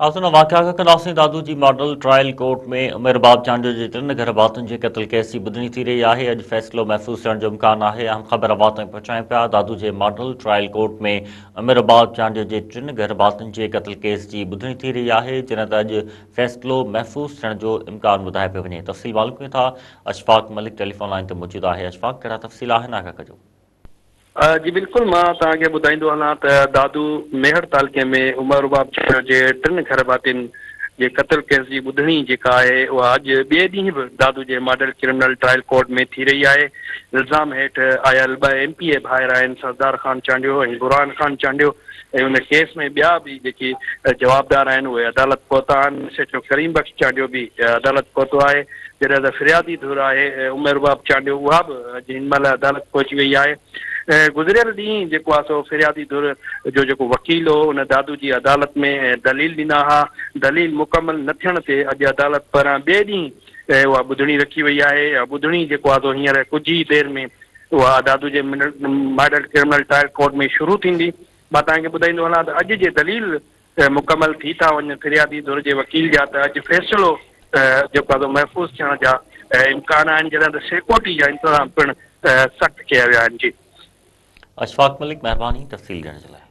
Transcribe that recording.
ناظرين واقعا کان ڪنداسين دادو جي ماڊل ٽرائل ڪورٽ ۾ عمر باب چانڊيو جي ٽن گهر ڀاتين جي قتل ڪيس جي ٻڌڻي ٿي رهي آهي اڄ فيصلو محفوظ ٿيڻ جو امڪان آهي اهم خبر اوهان تائين پهچايون پيا دادو جي ماڊل ٽرائل ڪورٽ ۾ عمر باب چانڊيو جي ٽن گهر ڀاتين جي قتل ڪيس جي ٻڌڻي ٿي رهي آهي جڏهن ته اڄ فيصلو محفوظ ٿيڻ جو امڪان ٻڌايو پيو وڃي تفصيل معلوم ڪيون ٿا اشفاق ملڪ ٽيليفون لائين تي موجود آهي اشفاق ڪهڙا تفصيل آهن آگاهه ڪجو. جي بلڪل مان توهان کي ٻڌائيندو هلان ته دادو ميهڙ تعلقي ۾ عمر رباب چانڊيو جي ٽن گهر ڀاتين جي قتل ڪيس جي ٻڌڻي جيڪا آهي اها اڄ ٻئي ڏينهن به دادو جي ماڊل ڪرمنل ٽرائل ڪورٽ ۾ ٿي رهي آهي الزام هيٺ آيل ٻه ايم پي اي ڀائر آهن سردار خان چانڊيو ۽ برهان خان چانڊيو ۽ ان ڪيس ۾ ٻيا به جيڪي جوابدار آهن اهي عدالت پهتا آهن ايس ايڇ او ڪريم بخش چانڊيو به عدالت پهتو آهي جڏهن ته فريادي ڌر آهي ام رباب چانڊيو اها به اڄ هن مهل عدالت پهچي وئي آهي گذريل ڏينهن جيڪو آهي سو فريادي ڌر جو جيڪو وڪيل هو ان دادو جي عدالت ۾ دليل ڏنا ها دليل مڪمل نه ٿيڻ تي اڄ عدالت پاران ٻئي ڏينهن اها ٻڌڻي رکي وئي آهي اها ٻڌڻي جيڪو آهي سو هينئر ڪجهه ئي دير ۾ اها دادو جي ماڊل ڪرمنل ٽرائل ڪورٽ ۾ شروع ٿيندي مان توهان کي ٻڌائيندو هلان ته اڄ جي دليل مڪمل ٿي ٿا وڃن فريادي ڌر جي وڪيل جا ته اڄ فيصلو جيڪو آهي سو محفوظ ٿيڻ جا امڪان آهن جڏهن ته سيڪيورٽي جا انتظام پڻ سخت ڪيا ويا آهن جي. اشفاق ملڪ مهرباني تفصيل ڏيڻ جي لاء.